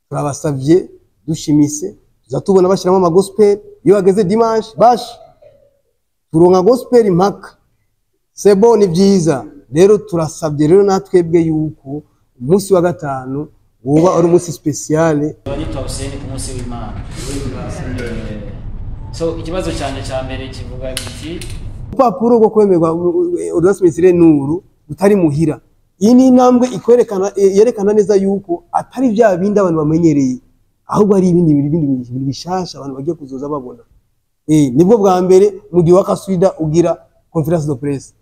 Turabasavye dushimise, tuza tubona bashyiramo ama gospel iyo hageze dimanche, bash turonka gospel impaka sebo, ni byiza. Rero turasabye rero natwebwe yuko umunsi wa gatanu woba ari umunsi spécial. Nitwa Hussein ku munsi w'Imana. So ikibazo cyane cya mbere kivuga kiti: Urupapuro rwo kwemerwa ordonnance ministérielle nuru rutari muhira. Iyi ni intambwe ikwerekana, yerekana neza yuko atari bya bindi abantu bamenyereye, ahubwo ari ibindi bintu bishasha abantu bagiye kuzoza babona. Nibwo bwa mbere mu gihe wa Kaswida ugira conférence de presse.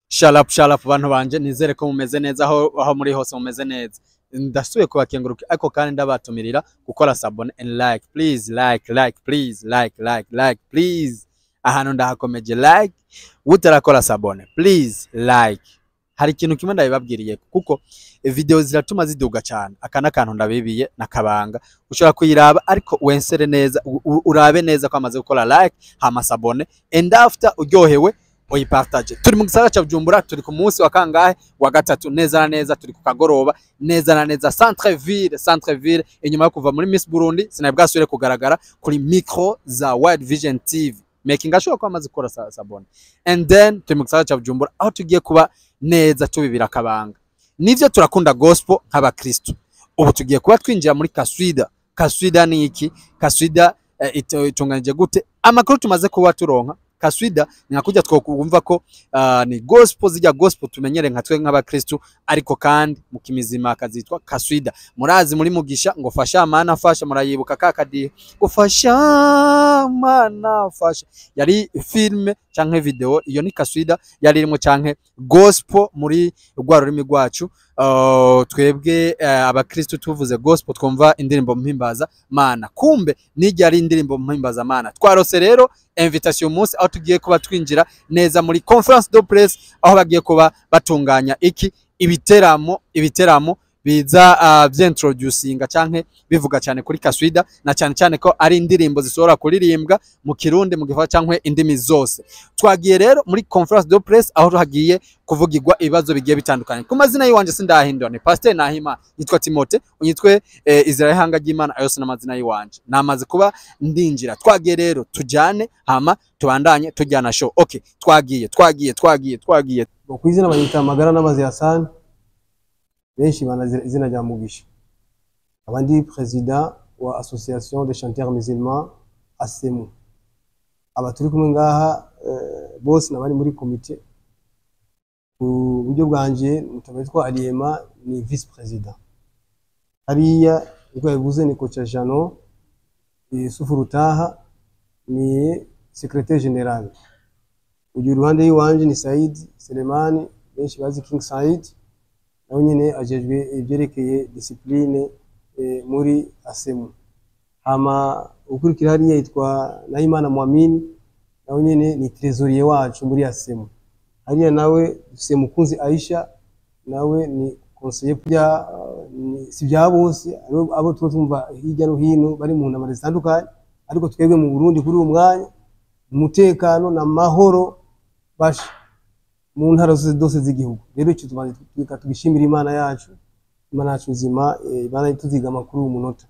Shalap shalap bantu banje, nizere ko mumeze neza aho muri hose mumeze neza. Ndasubiye kubakenguruka, ariko kandi ndabatumirira gukora s'abonner and like, please, like, like, please, like, like, like, please. Ahantu ndahakomeje, like. Utarakora s'abonner, please like. Hari ikintu kimwe ndabibabwiriye, kuko video ziratuma ziduga cyane. Aka n'akantu ndabibiye nakabanga, ushobora kuyiraba ariko wensere neza, urabe neza ko amaze gukora like, hama s'abonner, and after uryohewe uyipartage. Turi mu gisagara ca Bujumbura, turi ku munsi wa kangahe? Wa gatatu, neza na neza turi ku kagoroba, neza na neza centre ville, centre ville. Inyuma yo kuva muri Miss Burundi, sinari bwasubire kugaragara kuri micro za World Vision TV, making ashobora kuba amaze gukora s'abonner. And then turi mu gisagara ca Bujumbura, aho tugiye kuba neza tubibira akabanga. Nivyo, turakunda gospel nk'abakristo. Ubu tugiye kuba twinjira muri Kaswida. Kaswida ni iki? Kaswida itunganije gute? Amakuru tumaze kuba turonka, Kaswida ni nka kurya twokumva ko ni gospel, zijya gospel tumenyere nka twe nk'abakristo, ariko kandi mu kimizima akazitwa Kaswida. Murazi muri Mugisha ngo "Fasha mana fasha", murayibuka ka kadiho ngo "Fasha mana fasha", yari filme canke video. Iyo ni Kaswida yari irimo, canke gospel muri rwa rurimi rwacu. Twebwe abakristo tuvuze gospel twumva indirimbo mpimbaza mana, kumbe nijya ari indirimbo mpimbaza mana. Twarose rero invitation umunsi aho tugiye kuba twinjira neza muri conférence de presse, aho bagiye kuba batunganya iki? Ibiteramo, ibiteramo biza vyintroducinga canke bivuga cyane kuri Kaswida, na cyane cyane ko ari indirimbo zishobora kuririmbwa mu Kirundi, mu Gifaransa canke indimi zose. Twagiye rero muri conférence de presse, aho hagiye kuvugirwa ibibazo bigiye bitandukanye. Ku mazina yiwanje sindahindura, ni Pasteur Nahima, yitwa Timote, unyitwe Israel Hanga ry'Imana, ayo n'amazina yiwanje. Namaze kuba ndinjira. Twagiye rero, tujane, hama tubandanye tujyana show. Okay, twagiye, twagiye, twagiye, twagiye. Bo ku izina banyita Magara n'amazi Hassan, benshi banazi izina rya Mugisha. Abandi président wa Association des chanteurs musulmans, ASEMU. Aba turi kumwe ngaha bose nabari muri komite. Ku buryo bwanje mutaba witwa Aliema ni vice président. Hariya niko yabivuze, ni Kocha Jano Yusufu Rutaha, ni secrétaire général. Uyu iruhande y'iwanje ni Said Selemani, benshi bazi King Said, nawe nyene ajejwe ivyerekeye discipline muri ASEMU. Hama ukurikira hariya yitwa Nahimana Mwamini, nawe nyene ni trésorier wacu muri ASEMU. Hariya nawe dufise Mukunzi Aisha, nawe ni conseiller. Bya si bya bose, abo tuba tumva hirya no hino bari mu ntambara zitandukanye, ariko twebwe mu Burundi kuri uwo mwanya umutekano n'amahoro basha mu ntara zose z'igihugu. Rero icyo tubanze tugishimira Imana yacu, Imana yacu nzima, Imana ituzigama kuri uyu munota.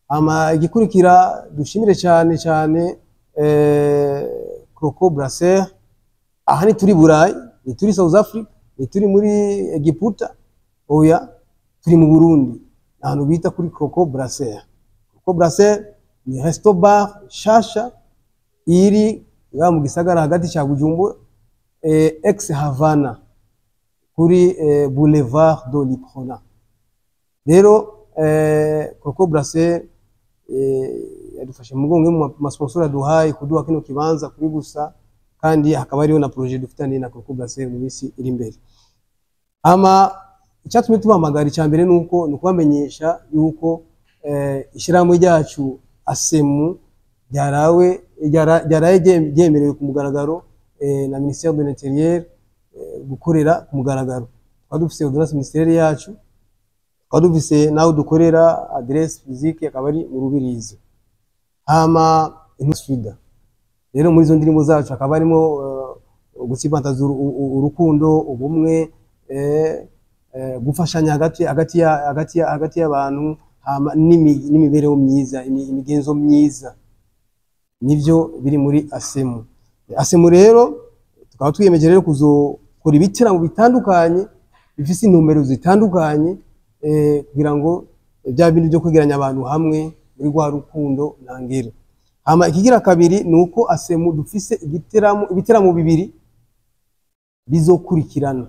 Hama igikurikira, dushimire cyane cyane Croco Brasser. Aha ni turi Burayi, ni turi South Africa, ni turi muri Egiputa, oya, turi mu Burundi, ahantu bita kuri Croco Brasser. Croco Brasser ni resto bar shasha iri ngaha mu gisagara hagati cya Bujumbura, ex Havana, kuri boulevard de l'Uprona. Rero Croco Brasser yadufashe mu mugongo mu masponsor yaduhaye kuduha kino kibanza kuri gusa, kandi hakaba hariho na projet dufitanye na Croco Brasser mu minsi iri imbere. Ama icyatumye tubahamagara, icya mbere nuko ni ukubamenyesha yuko ishyirahamwe ryacu ASEMU ryaraye ryemerewe ku mugaragaro na ministère de l'Intérieur, gukorera ku mugaragaro. Twari dufise ordonnance ministérielle yacu, twari dufise naho dukorera, adresse physique akaba ari mu Rubirizi. Hama Swida rero, muri izo ndirimbo zacu hakaba harimo gutsimbataza urukundo, ubumwe. gufashanya hagati y'abantu, hama n'imibereho myiza, imigenzo myiza, nivyo biri muri ASEMU. ASEMU rero tukaba twiyemeje rero kuzokora ibiteramo bitandukanye bifise intumbero zitandukanye, kugira ngo bya bintu byo kwegeranya abantu hamwe muri rwa rukundo ntangere. Hama ikigira kabiri ni uko ASEMU dufise ibiteramo bibiri bizokurikirana.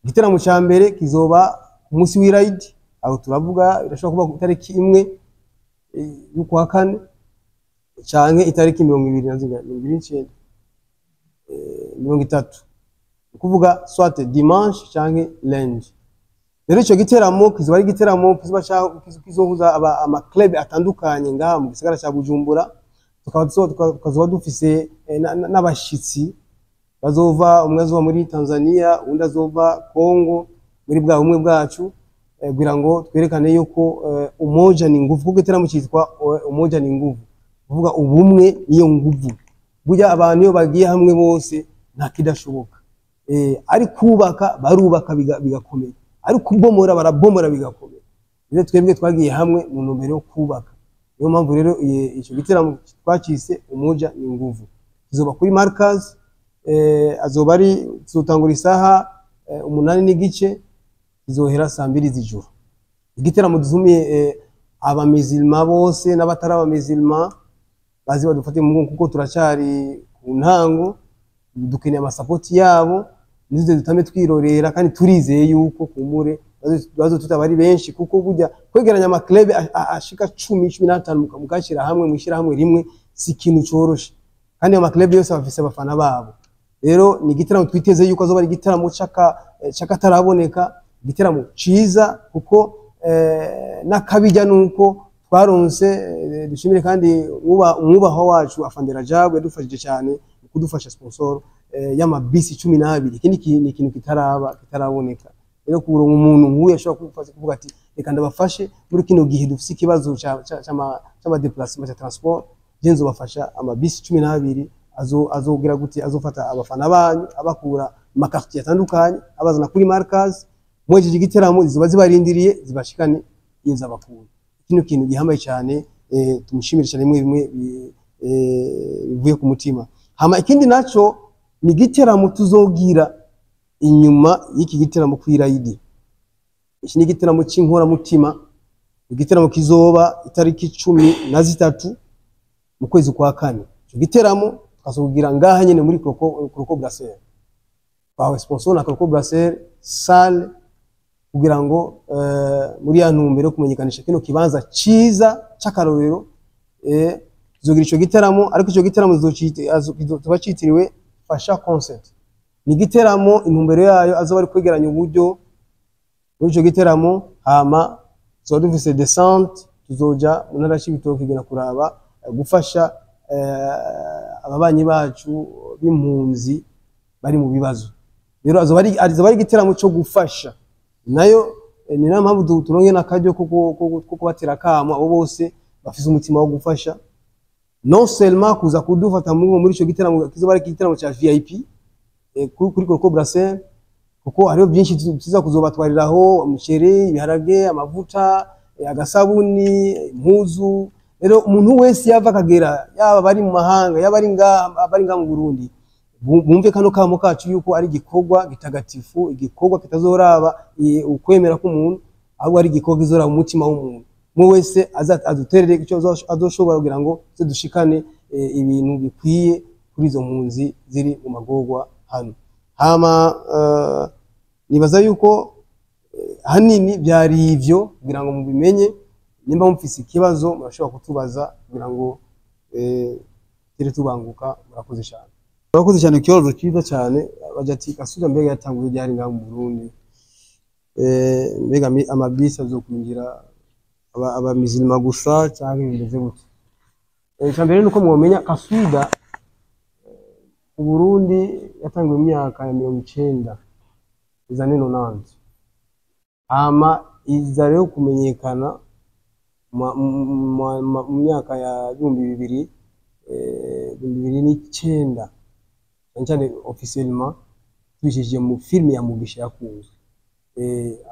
Igiteramo ca mbere kizoba ku munsi w'irayidi, aho turavuga irashobora kuba ku itariki 1 y'ukwa kane canke itariki mirongo ibiri na zingahe, mirongo ibiri n'icenda, 30, ni ukuvuga soit dimanche canke lundi. Rero ico giteramo kizoba ari igiteramo kizohuza ama club atandukanye ngaha mu gisagara ca Bujumbura. Tukazoba dufise n'abashitsi bazova, umwe azova muri Tanzania, uwundi azova Congo, muri bwa bumwe bwacu, kugira ngo twerekane yuko umoja ni nguvu, kuko igiteramo citwa umoja ni nguvu, kuvuga ubumwe niyo nguvu. Burya abantu iyo bagiye hamwe bose nta kidashoboka. Ari kubaka barubaka bigakomera, ari kubomora barabomora bigakomera. Rero twebwe twagiye hamwe mu ntumbero yo kubaka. Niyo mpamvu rero ico giteramo twacise umoja ni nguvu. Kizoba kuri Markaz, azoba ari tuzotangura isaha 8:15, kizohera saa 2 z'ijoro. Igiteramo duzumiye abamizilma bose n'abatari abamizilma bazi badufate mu mugongo, kuko turacyari ku ntango, dukeneye amasapoti yabo, nizo dutame twirorera, kandi turizeye yuko kumure bazo tutabari benshi, kuko burya kwegeranya ama club ashika 10, 15 mukashira hamwe mwishira hamwe rimwe si ikintu coroshe, kandi ama club yose bafise abafana babo. Rero ni igiteramo twiteze yuko azoba ari igiteramo c'akataraboneka, igiteramo ciza, kuko n'akabijya nuko twaronse, dushimire kandi umwubahwa wacu Afande Rajabu yadufashije cyane mu kudufasha sponsor y'amabisi 12. Ikindi ni ikintu kitaraboneka. Rero kuronka umuntu nk'uyu ashobora kugufasha kuvuga ati reka ndabafashe muri kino gihe dufise ikibazo c'ama déplacement ca transport, je nzobafasha amabisi 12 azogira gute, azofata abafana banyu abakura mu makartier atandukanye abazana kuri Markaz, mwejeje igiteramo zizoba zibarindiriye zibashikane iyo zabakura. Kino kintu gihambaye cyane, tumushimire cyane mwe bimwe bivuye ku mutima. Hama ikindi naco ni igiteramo tuzogira inyuma y'iki giteramo kw'irayidi. Iki ni igiteramo c'inkoramutima, igiteramo kizoba itariki 13 mu kwezi kwa kane. Ico giteramo tukazogira ngaha nyene muri Croco Brasserie. Twahawe sponsor na Croco Brasserie salle, kugira ngo muri ya ntumbero yo kumenyekanisha kino kibanza ciza c'akarorero, tuzogira ico giteramo, ariko ico giteramo kizoba citiriwe Fasha Concert. Ni igiteramo intumbero yayo azoba ari kwegeranya uburyo muri ico giteramo, hama tuzoba dufise descente, tuzoja mu ntara y'Ibitoke kugenda kuraba, gufasha ababanyi bacu b'impunzi bari mu bibazo. Rero azoba ari igiteramo co gufasha. Nayo ni nayo mpamvu turonke n'akaryo ko kubatera akamo abo bose bafise umutima wo gufasha, non seulement kuza kudufata muri ico giteramo kizoba ari igiteramo ca VIP, kuri Croco Brasserie, kuko hariho byinshi tuza kuzobatwariraho, umuceri, ibiharage, amavuta, agasabuni, impuzu. Rero umuntu wese yava akagera, yaba bari mu mahanga, yaba ari ngaha mu Burundi, bumve kano kamo kacu yuko ari igikorwa gitagatifu, igikorwa kitazoraba ukwemera k'umuntu, ahubwo ari igikorwa kizoraba umutima w'umuntu. Umwe wese aduterere icyo azoshobora kugira ngo tuze dushikane ibintu bikwiye kuri izo mpunzi ziri mu magorwa hano. Hama nibaza yuko hanini byari ivyo kugira ngo mubimenye. Nimba mufise ikibazo murashobora kutubaza kugira ngo tere tubanguka. Murakoze cyane. Murakoze cyane, ikibazo cyiza cyane. Baja ati Kasuda mbega yatanguye ryari ngaha mu Burundi? Mbega amabisi azokwinjira abamizilima gusa canke bimeze gute? Icya mbere nuko mwomenya Kasuda mu Burundi yatanguye mu myaka ya 90, les années 90. Hama iza rero kumenyekana mu myaka ya 2009, cyane cyane officiellement. Tubicishije mu filime ya Mugisha yakunzwe.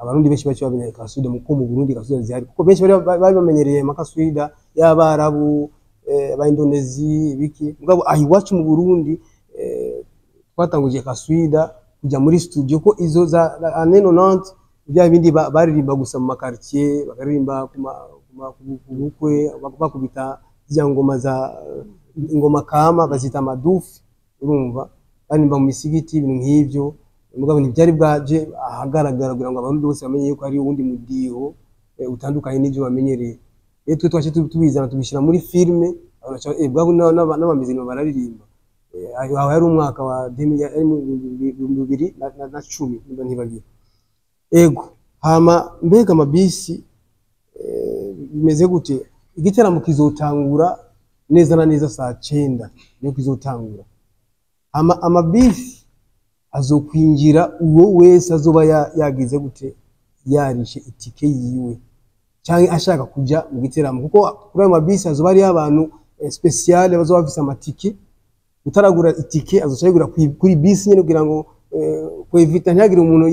Abarundi benshi baciye bamenya kaswida muko mu Burundi kaswida zihari, kuko benshi bari bamenyereye amakaswida y'Abarabu, aba-Indonesi biki. Mugabo aho iwacu mu Burundi twatanguje kaswida kujya muri studio, ko izo za années 90 bya bindi baririmba gusa mu makartier, bakaririmba ku bukwe, bakubita ziriya ngoma za ingoma kama bazita amadufi, urumva baririmba mu misigiti, ibintu nk'ivyo. Mugabo ntibyari bwaje ahagaragara kugira ngo Abarundi bose bamenye yuko hari uwundi mudiho utandukanye n'ivyo bamenyereye. Rero twe twaje tubizana, tubishyira muri filime, abantu baca bwabo n'abamizirima bararirimba. Aho yari umwaka wa yari mu 2010, nimba ntibagiye. Ego, hama mbega amabisi bimeze gute? Igiteramo kizotangura neza na neza saa 9 niyo kizotangura. Hama amabisi azokwinjira uwo wese azoba yagize gute, yarishe itike yiwe canke ashaka kuja mu giteramo, kuko kuri ayo mabisi azoba hariyo abantu spécial bazoba bafise amatike. Utaragura itike azoca ayigura kuri bisi nyene, kugira ngo kwevita ntihagire umuntu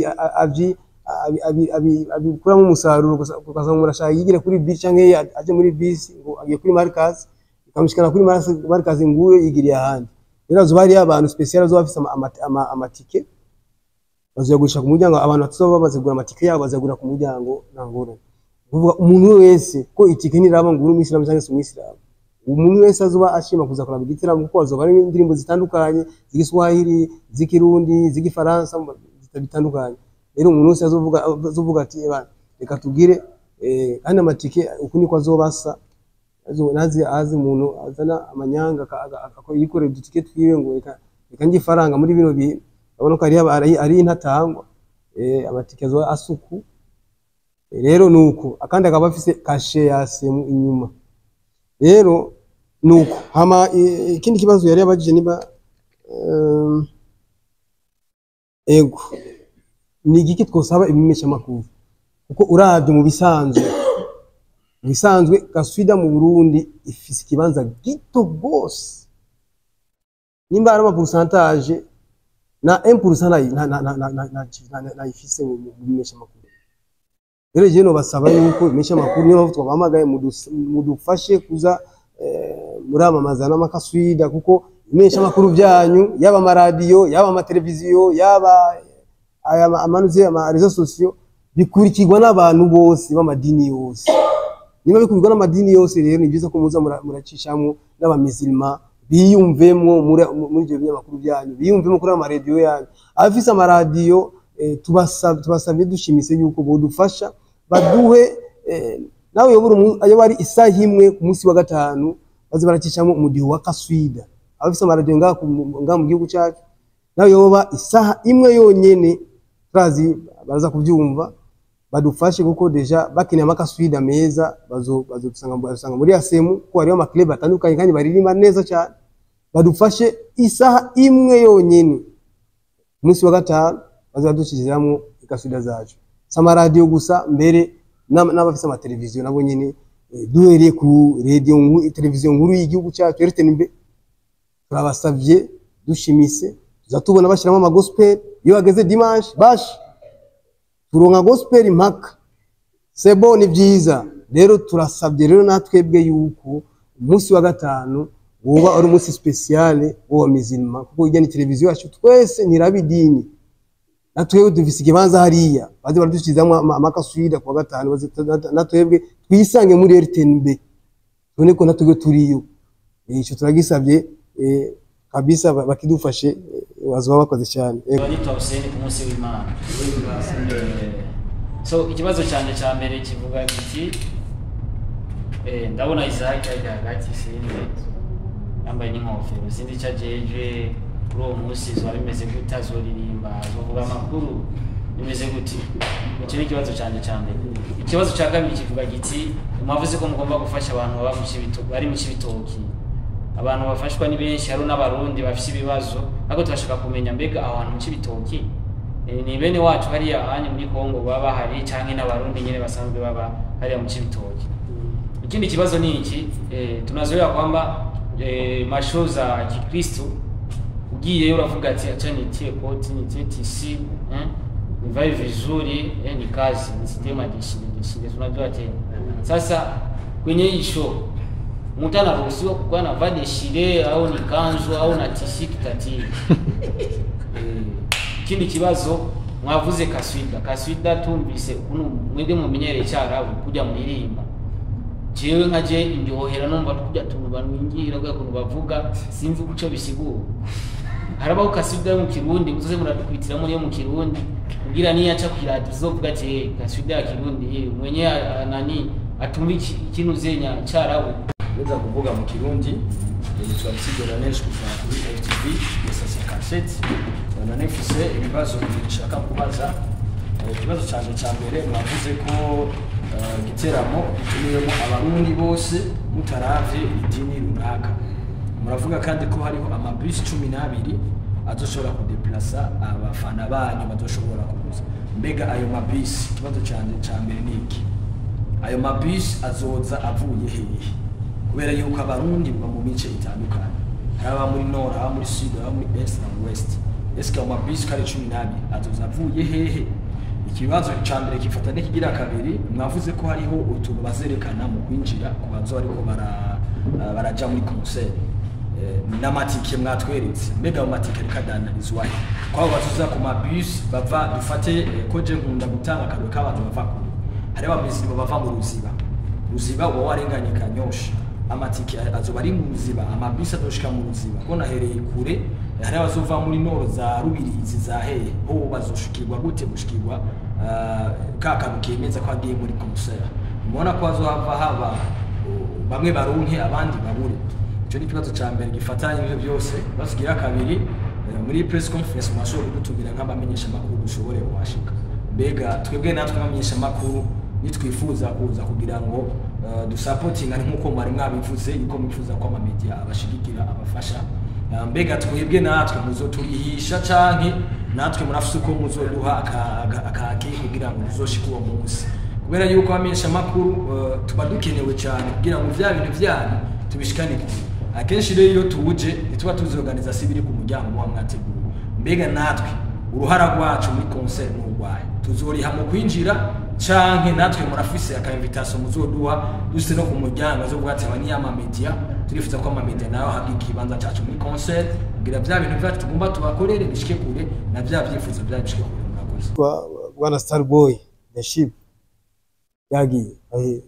abikuramo umusaruro, ugasanga umuntu ashaka yigire kuri bisi canke aje muri bisi ngo agiye kuri Markaz, ikamushikana kuri Markaz nguyo yigiriye ahandi. Rero hazoba hariyo abantu spécial bazoba bafise amatike, bazoyagurisha ku muryango. Abantu batazoba bamaze kugura amatike yabo bazayagura ku muryango, nta ngorane. Kuvuga umuntu wese ko itike ntiraba ngo uri umwisilamu cyangwa se umwisilamu, umuntu wese azoba ashima kuza kuraba igiteramo, kuko hazoba harimo indirimbo zitandukanye z'Igiswahili, z'Ikirundi, z'Igifaransa, bitandukanye. Rero umuntu wese azovuga ati: "Eba, reka tugire." Kandi amatike uku niko azoba asa. Nazi azi umuntu azana amanyanga yikorera udutike twiwe ngo reka njye ifaranga muri bino bihe, urabona ko ari intatangwa. Amatike azoba asuku. Rero nuko akandi akaba afise cachet ya semu inyuma. Rero nuko hama ikindi kibazo yari yabajije niba ego, ni igiki twosaba ibimenyeshamakuru? Kuko uravye mu bisanzwe kaswida mu Burundi ifise ikibanza gito gose, nimba ari ama pourcentage na 1% nayifise mu bimenyeshamakuru. Rero jewe nobasaba yuko ibimenyeshamakuru, niyo mpamvu twabahamagaye, mudufashe kuza muramamaza n'amakaswida, kuko ibimenyeshamakuru byanyu, yaba amaradiyo, yaba amateleviziyo, yaba aya amanuze ama réseaux sociaux, bikurikirwa n'abantu bose b'amadini yose. Niba bikurikirwa n'amadini yose rero, ni byiza ko muza muracishamwo n'abamizilima, biyumvemwo muri ibyo binyamakuru byanyu, biyumvemo kuri amaradiyo yanyu. Abafise amaradiyo, tubasabye dushimise yuko bodufasha baduhe nawe yobora ayo ari isaha imwe ku munsi wa gatanu, baze baracishamo umudiho wa kaswida. Abafise amaradiyo ngaha mu gihugu cyacu, nawe yoba isaha imwe yonyene, turazi baraza kubyumva, badufashe, kuko déjà bakeneye amakaswida meza bazosanga muri asemu, kuko hariho amaclub atandukanye kandi baririmba neza cyane. Badufashe isaha imwe yonyene umunsi wa gatanu, baza badushyiriramo ikaswida zacu. Si amaradiyo gusa, mbere n'abafise amateleviziyo nabo nyene, duhereye ku radiyo televiziyo nkuru y'igihugu cyacu RTNB, turabasavye dushimise, tuza tubona bashyiramo amagospel iyo hageze dimanche, bashi turonka gospel impaka sebo, ni byiza. Rero turasabye rero natwebwe yuko umunsi wa gatanu woba ari umunsi spécial w'uwa mizilima, kuko ijya ni televiziyo yacu twese, ntiraba idini, natwebwe dufise ikibanza hariya, baze baradushyizamo amakaswida kuwa gatanu, natwebwe twisange muri RTNB, tubone ko natwebwe turiyo. Ico turagisabye kabisa, bakidufashe, bazoba bakoze cyane. Nitwa Hussein ku munsi w'Imana. So ikibazo cyane cya mbere kivuga kiti ndabona Isaac ari hagati, sinzi yambaye n'inkofero, sinzi icyo ajeje kuri uwo munsi, zoba bimeze gute, azoririmba, azovuga amakuru, bimeze gute? Icyo ni ikibazo cyane cya mbere. Ikibazo cya kabiri kivuga giti: mwavuze ko mugomba gufasha abantu baba mu Cibitoke, bari mu Cibitoki. Abantu bafashwa ni benshi, hari n'Abarundi bafise ibibazo, ariko turashaka kumenya mbega aho hantu mu Cibitoki ni bene wacu hariya hanyu muri Kongo baba bahari, canke n'Abarundi nyene basanzwe baba hariya mu Cibitoki? Ikindi kibazo ni iki: tunazoea kwamba mashow za Kikristo Ugiyeyo uravuga ati acha nitie koti, nitie tissu, nivae vizuri, ni kazi, nisitie madéchiré déchiré, unajua tena. Sasa kwenye hii show mtu anaruhusiwa kukuwa anavaa déchiré au ni kanzu au na tissu, tutatii. Ikindi kibazo, mwavuze kaswida. Kaswida tumvise ukuntu mwebwe mumenyereye icyarabu kujya muririmba, jewe nka je indyohera numva kujya tuntu banwingira kuya kuntu bavuga, sinzi uco bisigura. Harabaho kaswida yo mu Kirundi, muzoze muradukwitiramo niyo mu Kirundi kugira niyo aca kwiradiyo uzovuga ati: "Eh, kaswida ya Kirundi, mwenye nani atumva ikintu zenya cyarabu." Nza kuvuga mu Kirundi. Nitwa Msigo Lanesh kuva kuri FTV Gusa 57. None mfise ibibazo bibiri nshaka kubaza. Ikibazo canje ca mbere, mwavuze ko igiteramo gitumiwemo Abarundi bose mutaravye idini runaka. Muravuga kandi ko hariho amabisi 12 azoshobora kudeplasa abafana banyu bazoshobora kuza. Mbega ayo mabisi, ikibazo canje ca mbere ni iki: ayo mabisi azoza avuye hehe? Kubera yuko Abarundi baba mu mice itandukanye, hari aba muri nord, aba muri sud, aba muri est na west. Eske ayo mabisi ko ari 12 azoza avuye hehe? Ikibazo ca mbere gifata n'ikigira kabiri, mwavuze ko hariho utuntu bazerekana mu kwinjira ku bazo ariko baraja muri concert n'amatike mwatweretse. Mbega ayo matike ariko adandarizwa he? Kwabo bazoza ku mabisi bava, dufate ko je nkunda gutanga akarorero k'abantu bava kure, hariho abamizirima bava mu Ruziba. Ruziba uba warenganye Kanyosha, amatike azoba ari mu Ruziba? Amabisi azoshika mu Ruziba? Ko nahereye kure, hariho abazova muri nord za Rubirizi za hehe, ho bazoshikirwa gute gushikirwa ka kantu kemeza ko agiye muri concert? Mubona ko hazohava haba bamwe baronke abandi babure. Ico ni ikibazo ca mbere gifatanye n'ivyo byose. Ikibazo kigira kabiri, muri press conference mwashobora kudutumira nk'abamenyesha makuru dushobore kuhashika. Mbega twebwe natwe nk'abamenyesha makuru nitwifuza kuza kugira ngo dusapotinga nk'uko mwari mwabivuze yuko mwifuza ko amamedia abashigikira, abafasha, mbega twebwe natwe muzoturihisha canke natwe murafise uko muzoduha akake kugira ngo tuzoshike uwo munsi? Kubera yuko abamenyesha makuru tuba dukenewe cyane kugira ngo vya bintu vyanyu tubishikane kure. Akenshi rero iyo tuje ntituba tuzi organisation biri ku muryango wa mwateguye. Mbega natwe uruhara rwacu muri concert ni urwaye? Tuzoriha mu kwinjira canke natwe murafise aka invitation muzoduha duse no ku muryango, azovuga ati: "Aba ni ama media, turifuza ko ama media nayo ahabwa ikibanza cacu muri concert kugira vya bintu vyacu tugomba tubakorere bishike kure na vya vyifuzo vyacu bishike kure." Murakoze. Bwana Starboy the Ship yagiye ahe,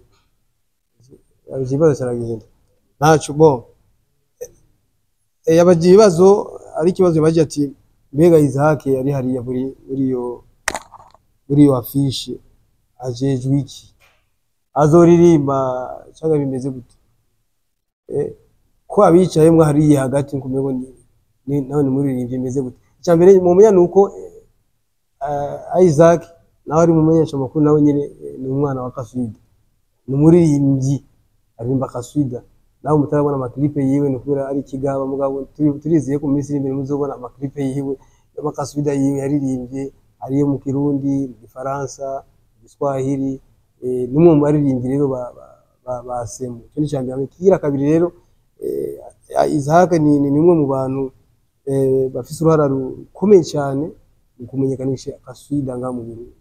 ikibazo kiragenda ntaco bon. Yabagiye ibibazo, ari ikibazo yabagiye ati: mbega Isaac yari hariya muri iyo affiche ajejwe iki? Azoririmba cyangwa bimeze gute? Ko abicayemwo hariya hagati nkumengo ni nawe ni muririmbyi, bimeze gute? Icya mbere mumenya ni uko Isaac nawe ari mumenyesha makuru, nawe nyine ni umwana wa Kaswida, ni umuririmbyi aririmba Kaswida. Nawe mutarabona amaklipe yiwe ni kubera ari ikigaba, mugabo turizeye ko mu minsi iri imbere muzobona amaklipe yiwe y'amakaswida yiwe yaririmbye, ariyo mu Kirundi, mu Gifaransa, mu Giswahili. Ni umwe mu baririmbyi rero ba Semu. Icyo ni icya mbere. Ikigira kabiri rero, Isaac ni umwe mu bantu bafise uruhara rukomeye cyane mu kumenyekanisha kaswida ngaha mu Burundi.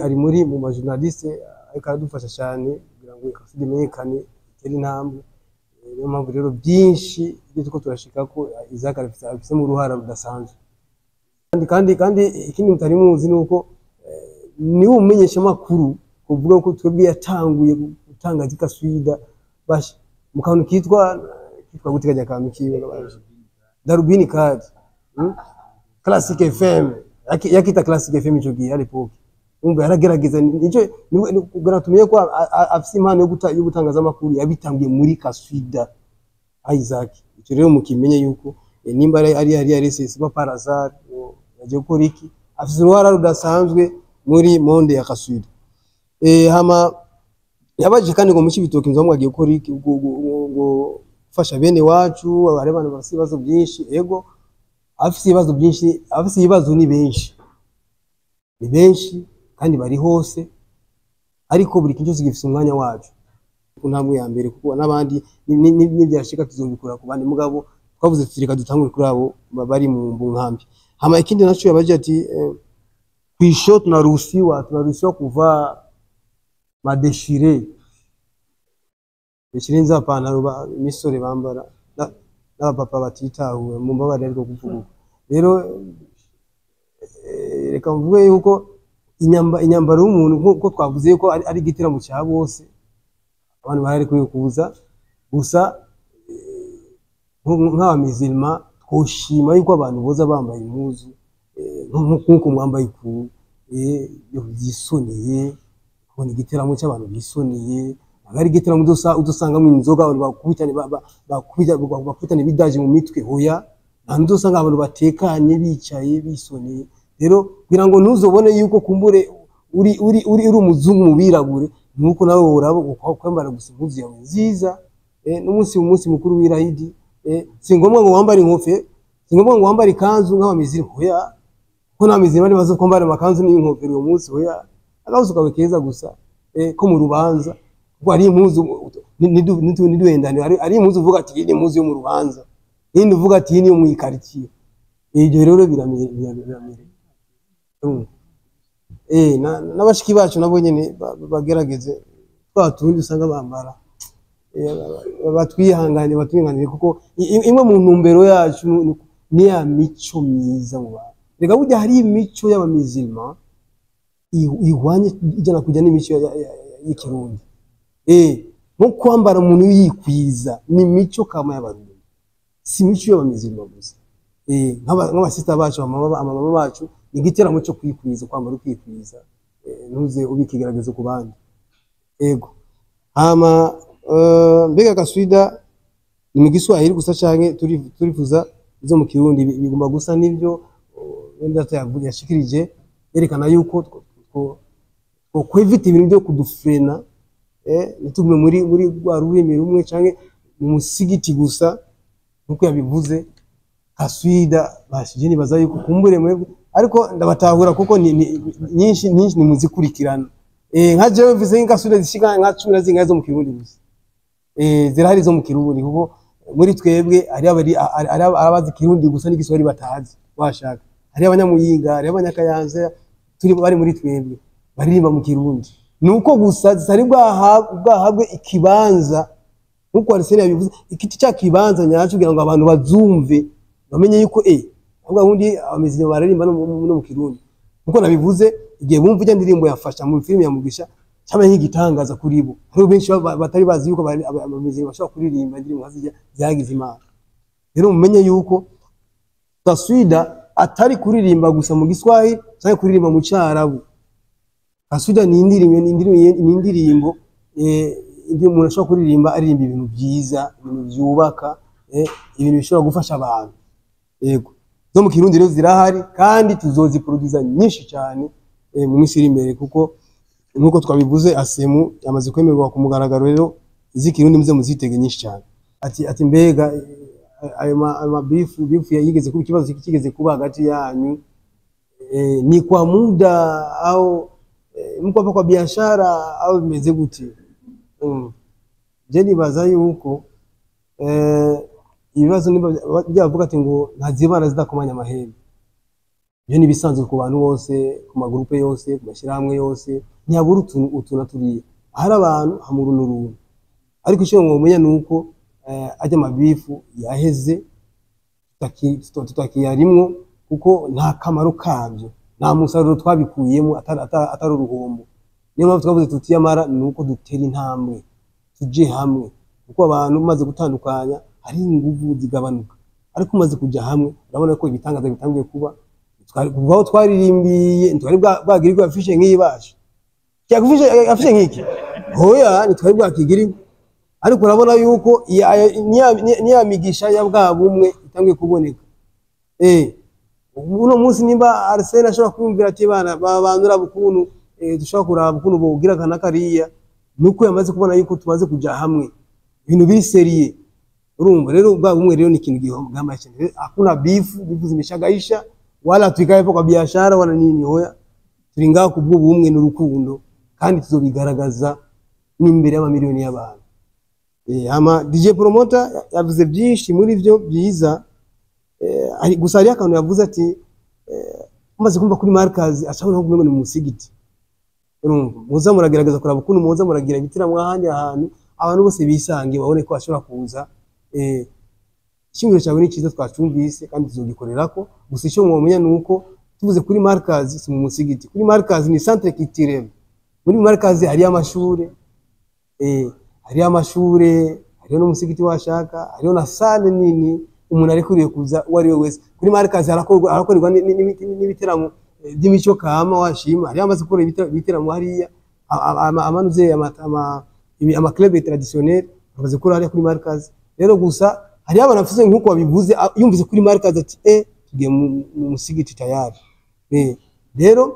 Ari muri mu ma journaliste ariko aradufasha cyane kugira ngo kaswida imenyekane, itere intambwe. Niyo mpamvu rero byinshi ibyo turiko turashika ko Isaac abifisemo uruhara rudasanzwe. Kandi ikindi mutari muzi ni uko niwe umumenyeshamakuru kuvuga ko twebwe yatanguye gutangaza ikaswida basha mu kantu kitwa gute, kajya kantu kiwe Darubini card, Classic FM. Yakita Classic FM ico gihe à l'époque. Umva, yaragerageza, nico kugira tumenye ko afise impano yo gutangaza amakuru, yabitangiye muri Kaswida Isaac. Ico rero mukimenye yuko nimba ari c'est pas par hasard ngo yagiye gukora iki, afise uruhara rudasanzwe muri monde ya Kaswida. Hama yabajije kandi ngo mu Cibitoke nzo mwagiye gukora iki, ngo gufasha bene wacu, abari abantu bafise ibibazo byinshi. Ego, afise ibibazo byinshi, afise ibibazo ni benshi, ni benshi kandi bari hose, ariko buri kintu cyose gifise umwanya wacu ku ntambwe ya mbere, kuko n'abandi nibyashika tuzobikora ku bandi mugabo. Twavuze tuti reka dutangure kuri abo bari mu nkambi. Hama ikindi naco yabaje ati kwisho tunaruhusiwa kuvaa ma déchirés. Déchirés za pantaro imisore bambara n'abapapa batitahuwe, mumbabarire ariko kuvuga uko. Rero reka mvuge yuko inyambaro y'umuntu, nkuko twavuze yuko ari igitaramo cya bose, abantu barari kuza gusa. Nk'abamizirima twoshima yuko abantu boza bambaye impuzu nk'uko mwambaye uku byisoneye, kubona igiteramo cy'abantu bisoneye. Ntabwo ari igiteramo udusangamo inzoga, abantu bakubitane bakubitane ibidaje mu mitwe, hoya. Nta udusanga abantu batekanye bicaye bisoneye. Rero kugira ngo ntuzobone yuko kumbure uri umuzungu mu birabure, nuko nawe woraba ukwambara gusa impuzu yawe nziza. N'umunsi umunsi mukuru w'irahidi, si ngombwa ngo wambare inkofero, si ngombwa ngo wambare ikanzu nk'abamiziri, hoya, kuko n'abamiziri bari bazi kwambara amakanzu n'inkofero uwo munsi, hoya. Agahuzu kawe keza gusa ko mu rubanza, kuko hari impuzu ntiduhendane, hari impuzu uvuga ati iyi ni impuzu yo mu rubanza, iyindi uvuga ati iyi ni iyo mu ikaritsiye. Ibyo rero biramereye. N'abashiki bacu nabo nyene bagerageze twa tundi usanga bambara, batwihangane kuko imwe mu ntumbero yacu ni ya mico myiza mu bantu. Reka burya hari imico y'abamizirima ihwanye ijana kujya n'imico y'Ikirundi. Nko kwambara umuntu yikwiza ni imico kama y'Abarundi, si imico y'abamizirima gusa. Nk'abasista bacu, amamama bacu, ni igiteramo cyo kwikwiza, kwambara ukikwiza, ntuze ubika ikigaragazo ku bandi. Ego. Hama mbega kaswida ni mu Giswahili gusa canke turifuza izo mu Kirundi? Bigomba gusa n'ibyo wenda yashikirije, yerekana yuko twokwevita ibintu byo kudufrena, ntitugume muri rwa rurimi rumwe canke mu musigiti gusa nkuko yabivuze. Kaswida bashije nibaza yuko kumbure mwebwe, ariko ndabatahura kuko ni nyinshi nyinshi nimuzikurikirana. Nka jewe mvise nk'ikaswida zishika nka 10 na zingahe zo mu Kirundi gusa. Zirahari zo mu Kirundi, kuko muri twebwe hari abazi Kirundi gusa n'igiswahili batazi washaka. Hari abanyamuyinga, hari abanyakayanza turi bari muri twebwe baririmba mu Kirundi. Nuko gusa zitari bwahabwe ikibanza nkuko Arsene yabivuze, ikiti cya kibanza nyaco kugira ngo abantu bazumve bamenye yuko ahubwo ubundi abamizirima baririmba no mu Kirundi. Nkuko nabivuze, igihe bumva ijya ndirimbo yafasha mu filime ya Mugisha cyabaye nk'igitangaza kuri bo. Hariho benshi batari bazi yuko abamizirima bashobora kuririmba indirimbo nka zirya zagize Imana. Rero mumenye yuko kaswida atari kuririmba gusa mu Giswahili cyangwa kuririmba mu Cyarabu. Kaswida ni indirimbo umuntu ashobora kuririmba aririmba ibintu byiza, ibintu byubaka, ibintu bishobora gufasha abantu. Yego. Zo mu Kirundi rero zirahari kandi tuzoziproduza nyinshi cyane mu minsi iri imbere, kuko nkuko twabivuze ASEMU yamaze kwemerwa ku mugaragaro. Rero iz'ikirundi muze muzitege nyinshi cyane. Ati mbega ayo mabifu yigeze kuba ikibazo kigeze kuba hagati yanyu, ni kwa muda au mko hapa kwa biashara au bimeze gute? Je nibaza yuko ibibazo niba byavuga ati ngo ntazibana zidakomanya amahembe, ibyo ni bisanzwe ku bantu bose, ku magrupe yose, ku mashyirahamwe yose, ntiyabura utuntu turiye ahari abantu hamura n'uruntu. Ariko icyo mwomenya ni uko ajya amabifu yaheze, tutakiyarimwo kuko nta kamaro kabyo, nta musaruro twabikuyemo atari uruhombo. Niyo mpamvu twavuze tuti yamara ni uko dutera intambwe tuje hamwe, kuko abantu umaze gutandukanya hari inguvu zigabanuka, ariko umaze kuja hamwe urabona ko ibitangaza bitangiye kuba. Kuva aho twaririmbiye ntitwari bwagirirwa afishe nk'iyi bacu, afishe nk'iki, hoya ntitwari bwakigirirwa, ariko urabona yuko niya migisha ya bwa bumwe itangiye kuboneka. Uno munsi nimba Arsene ashobora kumvira ati bana babandura ukuntu dushobora kuraba ukuntu bogira kana kariya, nuko yamaze kubona yuko tumaze kuja hamwe ibintu biri seriye. Urumva rero bwa bumwe rero ni ikintu gihomba cyane. Hakuna bifu zimeshagaisha wala tuikae kwa biashara wala nini, hoya turi ngaho kubwo bumwe n'urukundo, kandi tuzobigaragaza n'imbere y'amamiliyoni y'abantu. Hama DJ Promoter yavuze byinshi muri byo byiza, gusa hariyo akantu yavuze ati umaze kumva kuri Markaz acabona ko ni mu musigiti. Urumva muza muragerageza kuraba ukuntu muza muragira ibitaramo ahandi ahantu abantu bose bisange, babone ko bashobora kuza. Ishingiro cyawe ni cyiza, twacumvise kandi tuzogikorerako. Gusa icyo mwomenya ni uko tuvuze kuri Markaz si mu musigiti. Kuri Markaz ni centre culturel. Muri Markaz hariyo amashure, hariyo amashure, hariyo n'umusigiti washaka, hariyo na salle nini umuntu arekuriwe kuza uwo ari we wese. Kuri Markaz harakorerwa n'ibiteramo by'imico kama washima. Hariyo amaze gukora ibiteramo hariya, amanuze ama club traditionnel amaze gukora hariya kuri Markaz. Rero gusa hariyo abantu bafise nk'uko wabivuze, yumvise kuri Markaz ati tugiye mu musigiti tayari. Rero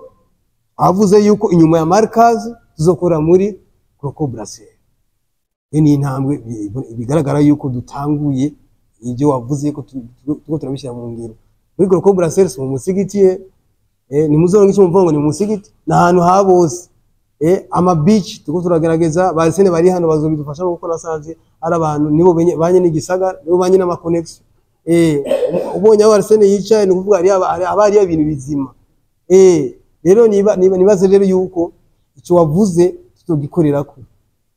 avuze yuko inyuma ya Markaz tuzokora muri Croco Brasserie. Iyo ni intambwe bigaragara yuko dutanguye ibyo wavuze ko turiko turabishyira mu ngiro. Muri Croco Brasserie si mu musigiti, ni muzoronka icyo muvuga ngo ni mu musigiti, ni ahantu ha bose. Ama beach turiko turagerageza, ba Arsene bari hano bazobidufasha kuko nasanze ari abantu nibo banye n'igisagara, nibo banye n'ama connection. Ubonye aho Arsene yicaye ni ukuvuga haba hariyo ibintu bizima. Rero niba nibaze rero yuko icyo wavuze tuzogikorerako,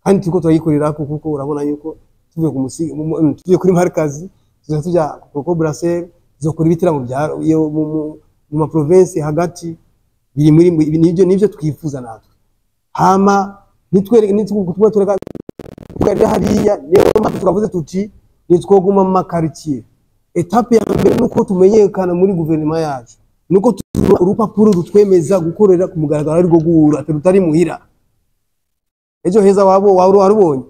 kandi turiko turagikorerako, kuko urabona yuko tuvuye ku musigi, tuvuye kuri Markazi tuza tuja ku Croco Brasserie, tuzokora ibitaramo bya iyo mu ma province hagati, biri muri nibyo twifuza natwe. Hama nitwereke nitwe tureka tukarira hariya. Niyo mpamvu twavuze tuti nitwoguma mu ma quartier. Étape ya mbere nuko tumenyekana muri guverinoma yacu, nuko turonka urupapuro rutwemeza gukorera ku mugaragaro, arirwo guhura atari rutari muhira. Ejo heza wabo wari warubonye.